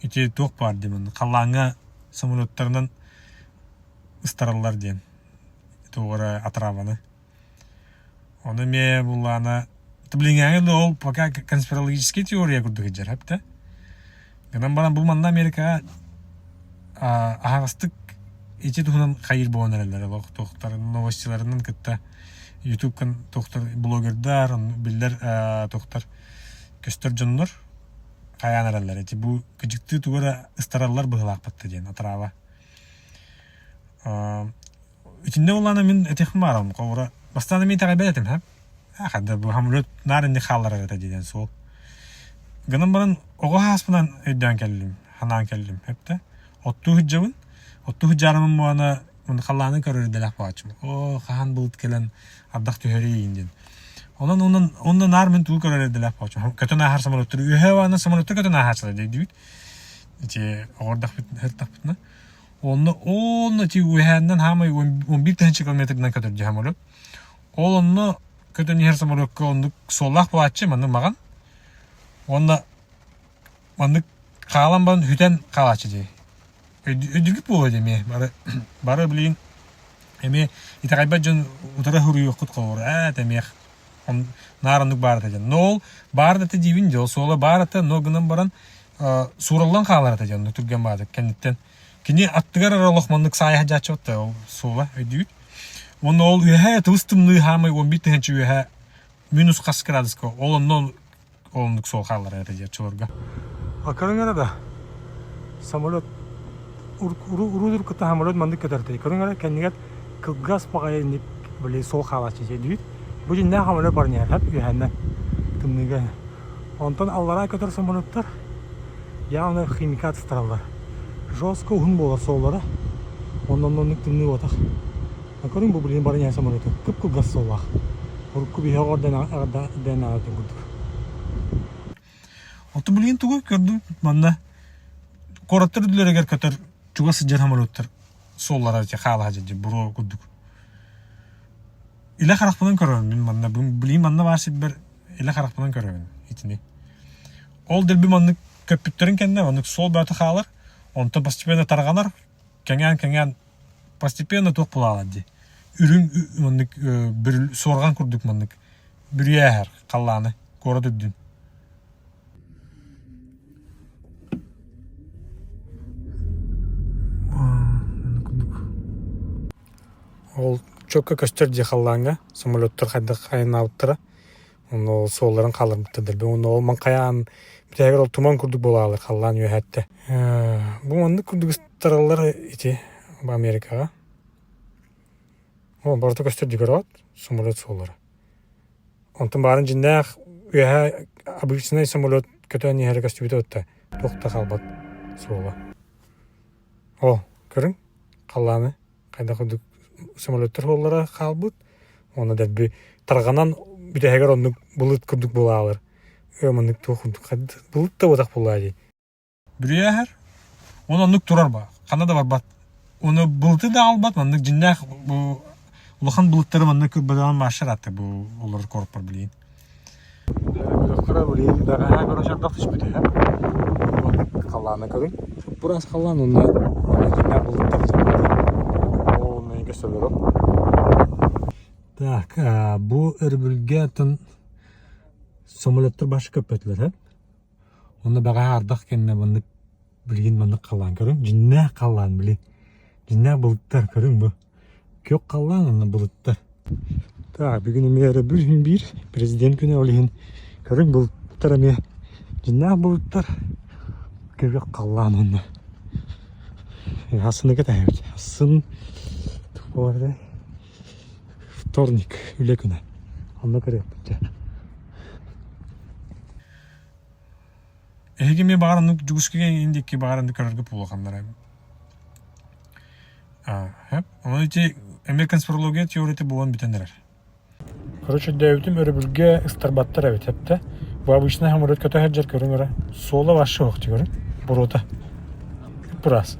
Ити туох баар диэн халлааҥҥа самолеттарынан ыстараллар диэн туох эрэ отраваны. Ону эмиэ буллаана билиҥҥээҥи да ол пока конспирологическай теория курдук сылдьар эбит Гынан баран бу манна Америкаҕа аһаҕастык ити туһунан хайыыр буолан эрэллэр олох туохтар новостиларынан кытта ютубка туохтар блогердар биллэр туохтар көстөр дьоннор хайаан эрэллэр ити бу кыдьыктыы тугу эрэ ыстараллар быһыылаахпыт диэн отрава Итиннэ улаана мин этиэхпин баҕарабын холобура бастаан эмиэ итэҕэйбэт этим һэ ханна бу самолет наар инник хаалларар этэ диэн суол гынан баран оҕо сааспынан өйдөөн кэллим санаан кэллим эптэ оттуу сылдьабын оттуу сылдьаарымын буолана халлааны көрөр идэлээх буолааччым оо хаһан былыт кэлэн ардах түһэрий диэн онон онон онно наар мин тугу көрөр идэлээх буолааччым көтөн ааһар самолеттар үөһээ уонна самолеттар көтөн ааһааччылар диэбит ити оҕордахпыт сырыттахпытына Онно онно ити үөһээннэн хаамай 11 тыһыынча километрынан көтөр дьэ самолет. Ол онно көтөн иһэр самолекка оннук суоллаах буолааччы маннык маҕан. Уонна маннык хаалан баран хүтэн хаалааччы дии. Өйдүүргүт буолуо дии эмиэ. Бары, бары билигин эмиэ итэҕэйбэт дьон утары суруйуоххут холобур ээ эмиэх наар оннук баар этэ диэн. Но ол баар да этэ диибин дии, ол суола баар этэ, но гынан баран суураллан хаалар этэ диэн түргэн баатык кэнниттэн Кини аттыгар эрэ олох маннык саайа сылдьааччыбыт да ол суола өйдүүбүт. Уонна ол үөһээ тыбыс тымныы хаамай 11 тыһыынча үөһээ минус хас градуска ол онно оннук суол хаалларар этэ диэччи олорго. А көрүҥ эрэ да самолет уруу кытта самолет маннык көтөр этэ. Көрүҥ эрэ кэннигэр кылгас баҕайы инник били суол хаалааччы өйдүүбүт. Бу дьиннээх самолет барньаар үөһээннэн тымныыга. Онтон аллараа көтөр самолеттар Явно химикат ыстараллар. Жестко уһун буолар суоллара. Онон оннук тымныы буотах. Көрүҥ бу билигин бары иһэн самолету. Кып-кылгас суоллаах. Урукку биһиги орден аҕатын курдук. Оттон билигин тугу көрдүм манна куораттар үрдүлэригэр көтөр чугас сылдьар самолеттар суоллара хаалаһа дьэ буруо курдук. Илэ харахпынан көрөбүн мин манна билигин манна баар сирбэр илэ харахпынан көрөбүн итини. Ол дэлби маннык көппүттэрин кэннэ маннык суол бөҕөтө хаалар, онтон постепенно тарҕанар, кэҥээн-кэҥээн постепенно туох буолаалар дии. Үрүҥ маннык бүрүл суорҕан курдук маннык бүрүйээһэр халлааны куорат үрдүн. Ол чөккө көстөр дии халлааҥҥа самолеттар хайдах айаннаабыттара Онно ол суолларын хаалларбыттар дэлби. Онно ол маҥхайаан бүтэһигэр ол туман курдук буолаалар халлаан үөһээттэ. Бу маннык курдук ыстараллар ити Америкаҕа. О, барыта көстөр декорат, самолет суоллара. Онтон баарын дьиннээх үөһээ обычный самолет көтөн иһэрэ көстүбүтэ отта туох да хаалбат суола. О, көрүҥ, халлааны хайдах курдук самолеттар суоллара хаалбыт уонна дэлби тарҕанан бүтэһигэр оннук былыт курдук буолаалар маннык туох курдук былыт да буотах буоллаа дии бүрүйээһэр уонна оннук турар ба ханна да барбат уонна былыты да аалбат маннык дьиннээх бу улахан былыттары маннык кырбадаан маашар атты бу олорор куораппар билигин Көрөххөрө билигин бэҕэһээ көрө сордох түспүтэ халлаана көрүҥ Бураас халлаан уонна дьиҥнээх былыттар ол көстөллөр Так, бу өрөбүлгэ оттон самолеттар башы көппөтүлэр Онно бэҕэһээ ардах кэннэ маннык билигин маннык халлаан көрүҥ. Дьиннээх халлаан били. Дьиннээх былыттар көрүҥ бу. Күөх халлаан уонна былыттар. Так, бүгүн эмиэ өрөбүл күн биир президент күнэ ол иһин көрүҥ былыттар эмиэ дьиннээх былыттар күөх халлаан уонна Ассыны кэтэһэбит. Ассын вторник үлэ күнэ. Онно көрүөхпүт дьэ. Эһиги эмиэ баҕар оннук Дьокуускайга иҥин диэки баҕар оннук көрөргө буолуоханнара. Аа, Онон ити эмиэ конспирология теорията буолан бүтэн эрэр. Короче, өйдөөбүтүм өрөбүлгэ ыстарбаттар эбит эптэ. Бу обычный самолет көтө сылдьар көрүҥ эрэ. Суола вообще суох көрүҥ. Буруота. Быраас.